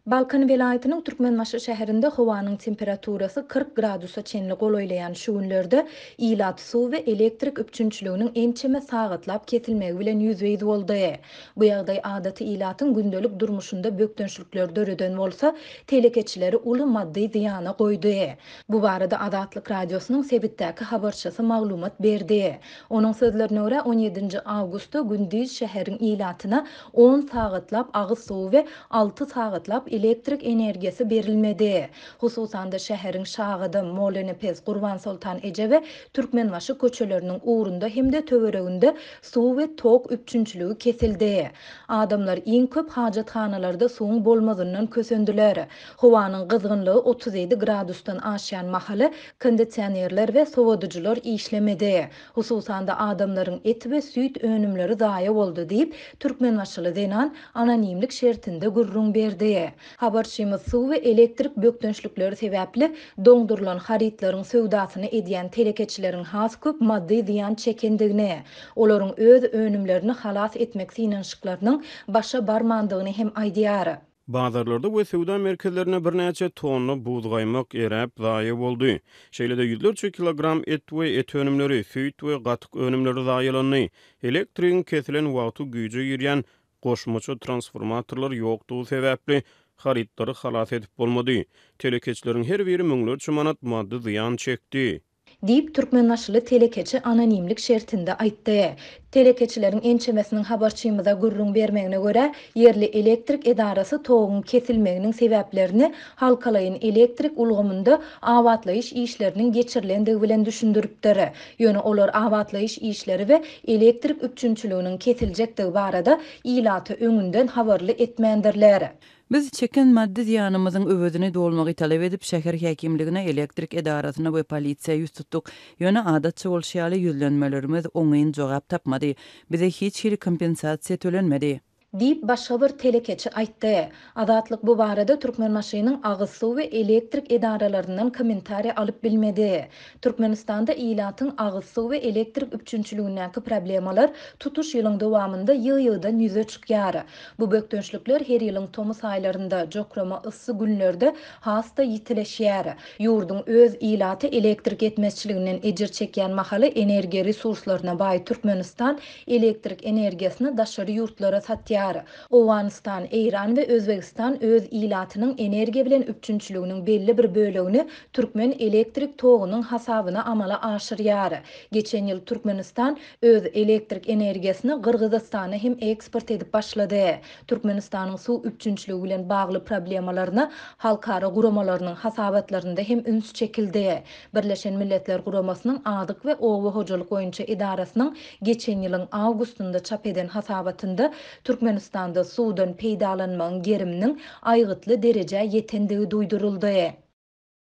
Balkan welaýatynyň Türkmenbaşy şäherinde howanyň temperaturasy 40 gradusa çenli golaýlaýan şu günlerde ilat suw we elektrik üpjünçiliginiň ençeme sagatlap kesilmegi bilen ýüzbe-ýüz boldy. Bu ýagdaý adaty ilatyň gündelik durmuşynda bökdençlikler döreden bolsa, telekeçileri uly maddy zyýana goýdy. Bu barada Azatlyk Radiosynyň sebitdäki habarçysy maglumat berdi. Onuň sözlerine görä, on ýedinji awgustda gündiz şäheriň ilatyna on sagatlap agyz suwy we alty sagatlap elektrik energiýasy berilmedi. Hususan-da, şäheriň Şagadam, Mollanepes, Gurbansoltan eje we Türkmenbaşy köçeleriniň ugrunda hem-de töwereginde suw we tok üpjünçiligi kesildi. Adamlar iň köp hajathanalarda suwuň bolmazyndan kösendiler. Howanyň gyzgynlygy 37 gradusdan aşýan mahaly kondisionerler we sowadyjylar işlemedi. Hususan-da, adamlaryň et we süýt önümleri zaýa boldy diýip, türkmenbaşyly zenan anonimlik şertinde gürrüň berdi. Habarçymyz suw we elektrik bökdençlikleri sebäpli doňdurylan harytlaryň söwdasyny edýän telekeçileriň has köp maddy zyýan çekendigini, olaryň öz önümlerini halas etmek synanyşyklarynyň başa barmandygyny hem aýdýar. Bazarlarda we söwda merkezlerinde birnäçe tonna buzgaýmak eräp, zaýa boldy. Şeýle-de ýüzlerçe kilogram et we et önümleri, süýt we gatyk önümleri zaýalandy. Elektrigiň kesilen wagty güýje girýän goşmaça transformatorlar ýokdugy sebäpli, harytlary halas edip bolmady. Telekeçileriň her biri müňlerçe manat maddy zyýan çekdi. Diýip, türkmenbaşyly telekeçi anonimlik şertinde aýtdy. Telekeçileriň ençemesiniň habarçymyza gürrüň bermegine görä, ýerli elektrik edarasy toguň kesilmeginiň sebäplerini halkalaýyn elektrik ulgamynda abatlaýyş işleriniň geçirilendigi bilen düşündiripdir. Ýöne olar abatlaýyş işleri we elektrik üpjünçiliginiň kesiljekdigi barada ilaty öňünden habarly etmändirler. Biz çeken maddy zyýanymyzyň öwezini dolmagy talap edip, şäher häkimligine, elektrik edarasyna we polisiýa ýüz tutduk. Ýöne, adatça bolşy ýaly, ýüzlenmelerimiz oňyn jogap tapmady. Bize hiç hili kompensasiýa tölenmedi. Diýip, başga bir telekeçi aýtdy. Azatlyk bu barada Türkmenbaşynyň agyz suw we elektrik edaralaryndan kommentariý alyp bilmedi. Türkmenistanda ilatyň agyz suw we elektrik üpjünçiligindäki problemalar tutuş ýylyň dowamynda ýygy-ýygydan ýüze çykýar. Bu bökdençlikler her ýylyň tomus aýlarynda, jokrama yssy günlerde has-da ýitileşýär. Ýurduň öz ilaty elektrik ýetmezçiliginden ejir çekýän mahaly energiýa resurslaryna baý Türkmenistan elektrik energiýasyny daşary ýurtlara satýar. Owganystan, Eýran we Özbegistan öz ilatynyň energiýa bilen üpjünçiliginiň belli bir bölegini türkmen elektrik togunyň hasabyna amala aşyrýar. Geçen ýyl Türkmenistan öz elektrik energiýasyny Gyrgyzystana hem eksport edip başlady. Türkmenistanyň suw üpjünçiligi bilen bagly problemalaryna halkara guramalarynyň hasabatlarynda hem üns çekildi. Birleşen Milletler Guramasynyň Azyk we oba hojalyk boýunça edarasynyň geçen ýylyň awgustynda çap eden hasabatynda Türkmenistanda suwdan peýdalanmagyň geriminiň aýgytly derejä ýetendigi duýduryldy.